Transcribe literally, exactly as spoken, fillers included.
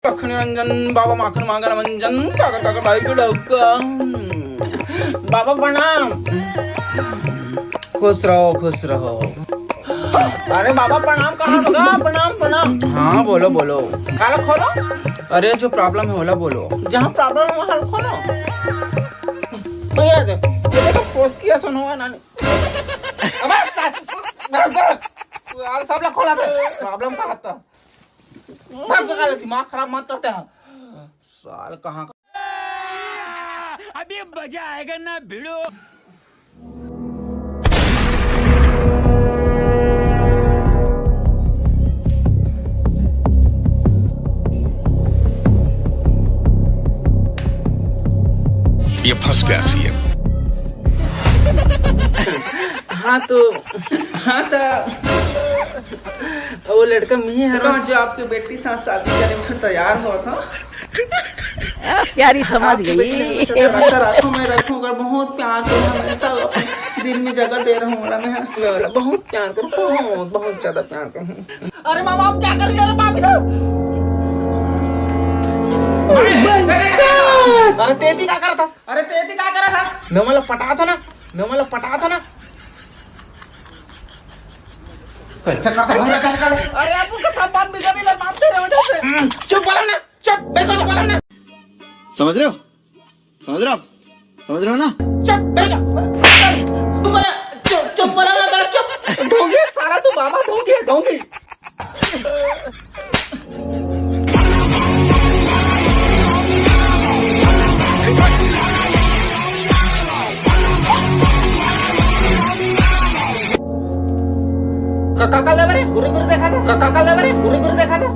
माखन निरंजन, बाबा माखन मांगन मंजन, काका काका भाई के डौका। बाबा प्रणाम। खुश रहो, खुश रहो। अरे बाबा प्रणाम, कहाँ बगा? प्रणाम, प्रणाम। हाँ, बोलो, बोलो। काला खोलो। अरे जो problem है, ओला बोलो। जहाँ problem है, वहाँ खोलो। तो ये दे, ये देखो, पोस किया सुनो है नानी। अबे साथ, बस, बस। यार, सब लोग खोला था। Problem का था? भाग जगह ले, दिमाग खराब मत करते हैं। साल कहाँ का? अभी मजा आएगा ना भिड़ो। ये फंस गया सीएम। हाँ तो, हाँ तो, वो लड़का मिही हरा जो आपके बेटी साथ शादी करे में तैयार हुआ था। आ, प्यारी समझ आपकी बेटी ने गई। हमेशा से रक्षा रखो, मैं रखूँ, अगर बहुत प्यार करूँ, हमेशा दिल में जगह दे रहूँ, मैं, मैं बोला, बहुत प्यार करूँ, बहुत, बहुत ज्यादा प्यार करूँ। अरे मामा, आप क्या कर रहे हो? अरे बाप रे। अरे तेती का करत हस? अरे तेती का करत हस? मैं मला पटात हो ना, मैं मला पटात हो ना। कैसे करता हूँ? अरे आप उनका सब बात बिगड़ नहीं लग, बात तेरे वजह से। हम्म, चुप बोला ना, चुप, बिल्कुल चुप बोला ना। समझ रहे हो? समझ रहे हो आप? समझ रहे हो ना? चुप, बैठ जा। चुप बोला, चुप, चुप बोला ना, तेरा चुप। ढोंगी साला, तू बाबा ढोंगी है, ढोंगी। काका, काका ले बरे, गुरी गुरी देखा था। काका, काका ले बरे, गुरी गुरी देखा था।